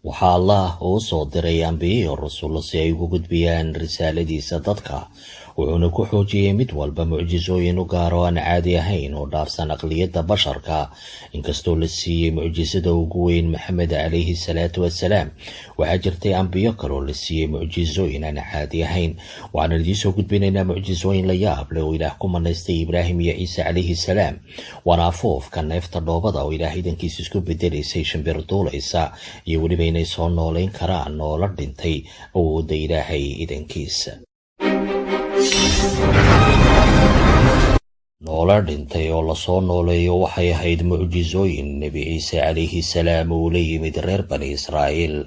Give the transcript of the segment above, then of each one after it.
Waxaa Allah uu soo diray ambiyo iyo rasuullo si ay ugu gudbiyaan risaaladiisa dadka, wuxuuna ku xoojiyey mid walba mucjisooyin u gaar oo aan caadi ahayn oo dhaafsan aqliyadda basharka. Inkastoo la siiyey mucjisada ugu weyn Maxamed calayhi salaatu wasalaam, waxaa jirtay ambiyo kaloo la siiyey mucjisooyin aan caadi ahayn. Waxaan idiin soo gudbinaynaa mucjisooyin la yaab leh oo Ilaah ku manaystay Ibraahim iyo Ciise calayhi salaam, waana afuufka neefta dhoobada oo Ilaah idankiisa isku bedelaysay shimbir duulaysa, iyo weliba inay soo noolayn karaan noola dhintay awoodda Ilaahay idankiisa. Noola dhintay oo lasoo nooleeyo waxay ahayd mucjisooyin Nebi Ciise calayhi salaam uu la yimid reer Bani Israa'iil.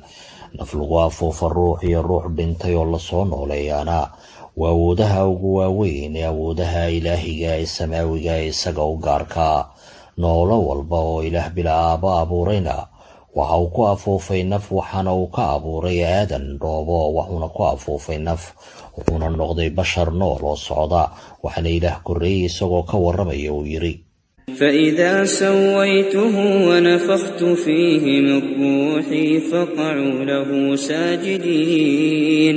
Naf lagu afuufa ruux iyo ruux dhintay oo lasoo nooleeyaana waa awoodaha ugu waaweyn ee awoodaha ilaahiga ee samaawiga ee isaga u gaarka. Noolo walba oo Ilaah bila aabo abuurayna waxa uu ku afuufay naf, waxaana uu ka abuuray Aadan dhoobo, wuxuuna ku afuufay naf, wuxuuna noqday bashar nool oo socda. Waxaana Ilaah korreeyey isagoo ka warramaya uu yidhi: فإذا سويته ونفخت فيه من روحي فقعوا له ساجدين.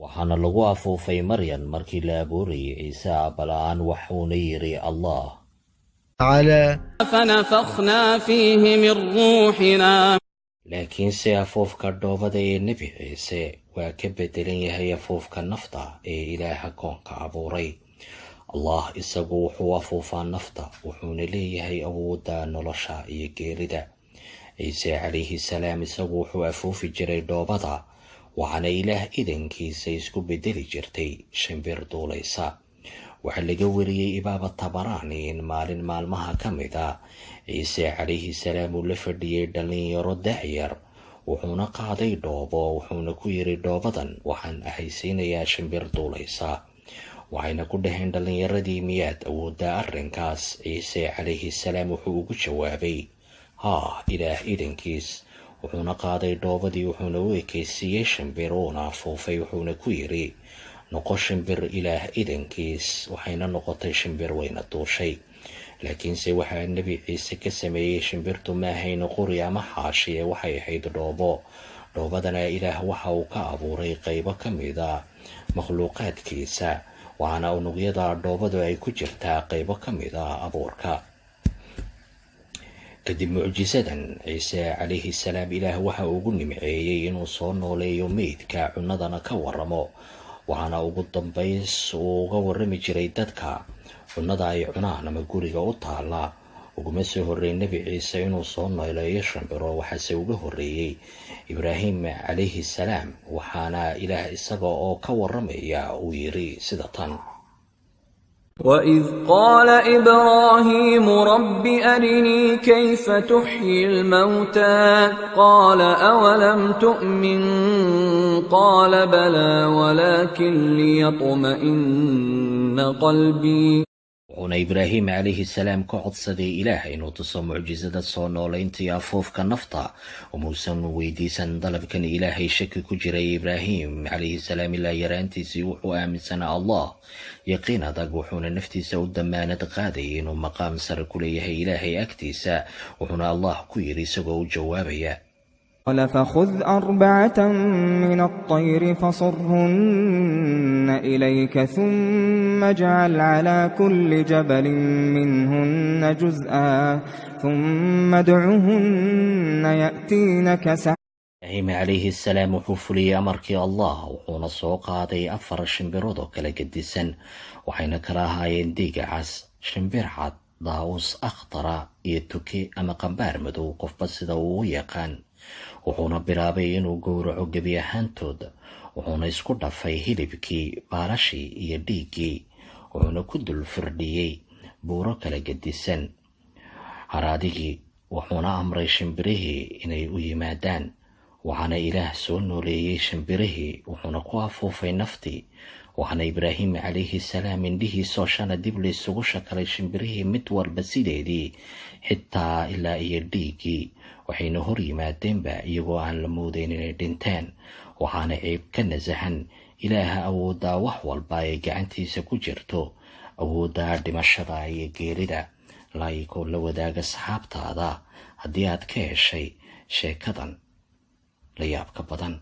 Waxaana lagu afuufay Maryan markii la abuurayay Ciise aabala-aan, waxuuna yidhi Allah: على فنفخنا فيه من روحنا. Laakiinse afuufka dhoobada ee Nebi Ciise waa ka beddelan yahay afuufka nafta ee Ilaaha koonka abuuray. Allah isagu wuxuu afuufaa nafta, wuxuuna leeyahay awoodda nolosha iyo geerida. Ciise calayhi salaam isagu wuxuu afuufi jiray dhoobada, waxaana Ilaah idankiisa isku beddeli jirtay shimbir duulaysa. Waxaa laga wariyey Imaam Tabaraani in maalin maalmaha ka mid a Ciise calayhi salaam uu la fadhiyey dhallinyaro dacyar, wuxuuna qaaday dhoobo, wuxuuna ku yidhi: "Dhoobadan waxaan ahaysiinayaa shimbir duulaysa." Waxayna ku dhaheen dhallinyaradii: "Miyaad awooddaa arrinkaas?" Ciise calayhi salaam wuxuu ugu jawaabay: "Haa, Ilaah idankiis." Wuxuuna qaaday dhoobadii, wuxuuna u ekeysiiyey shimbir, uuna afuufay, wuxuuna ku yidhi: "Noqo shimbir, Ilaah idankiis." Waxayna noqotay shimbir, wayna duushay. Laakiinse waxaa Nebi Ciise ka sameeyey shimbirtu ma ahayn qori ama xaashi ee waxay ahayd dhoobo. Dhoobadana Ilaah waxa uu ka abuuray qaybo ka mid a makhluuqaadkiisa, waxaana unugyada dhoobadu ay ku jirtaa qaybo ka mid a abuurka. Kadib mucjisadan, Ciise calayhi salaam Ilaah waxa ugu nimceeyey inuu soo nooleeyo meydka, cunnadana ka waramo, waxaana ugu dambays uu uga warrami jiray dadka cunnada ay cunaan ama guriga u taalla. Uguma soo horreeyey Nebi Ciise inuu soo nooleeyo shimbiro, waxaase uga horreeyey Ibraahim calayhi salaam, waxaana Ilaah isaga oo ka warramaya uu yidhi sida tan: وإذ قال إبراهيم رب أرني كيف تحيي الموتى قال أولم تؤمن قال بلى ولكن ليطمئن قلبي. Wuxuuna Ibraahim calayhi salaam ka codsaday Ilaah inuu tuso mucjisada soo noolaynta iyo afuufka nafta. Umuusan weydiisan dalabkan Ilaahay shaki ku jiray. Ibraahim calayhi salaam ilaa yaraantiisii wuxuu aaminsanaa Allah yaqiin adag, wuxuuna naftiisa u damaanad qaadayay inuu maqaam sare ku leeyahay Ilaahay agtiisa. Wuxuuna Allah ku yidhi isagoo u jawaabaya: قال فخذ أربعة من الطير فصرهن إليك ثم اجعل على كل جبل منهن جزءا ثم ادعهن يأتينك سعيا. Ibraahim calayhi salaam wuxuu fuliyey amarkii Allah, wuxuuna soo qaaday afar shimbirood oo kala gedisan, waxayna kala ahaayeen diiga cas, shimbir cad, daa'us akhtara iyo tuke ama qambaar madow, qofba sida uu u yaqaan. Wuxuuna bilaabay inuu gowraco gebi ahaantood, wuxuuna isku dhafay hilibkii, baalashii iyo dhiiggii, wuxuuna ku dul firdhiyey buuro kala gedisan haraadigii, wuxuuna amray shimbirihii inay u yimaadaan. Waxaana Ilaah soo nooleeyey shimbirihii, wuxuuna ku afuufay naftii, waxaana Ibraahim calayhi salaam indhihiisoo shana dib laysugu shakalay shimbirihii, mid walba sideedii, xitaa ilaa iyo dhiiggii. Waxayna hor yimaadeenba iyagoo aan la moodayn inay dhinteen. Waxaana ceeb ka nasahan Ilaaha awooddaa wax walba ay gacantiisa ku jirto, awoodda dhimashada iyo geerida. Like oo la wadaaga asxaabtaada haddii aad ka heshay sheekadan. La yaabka badan.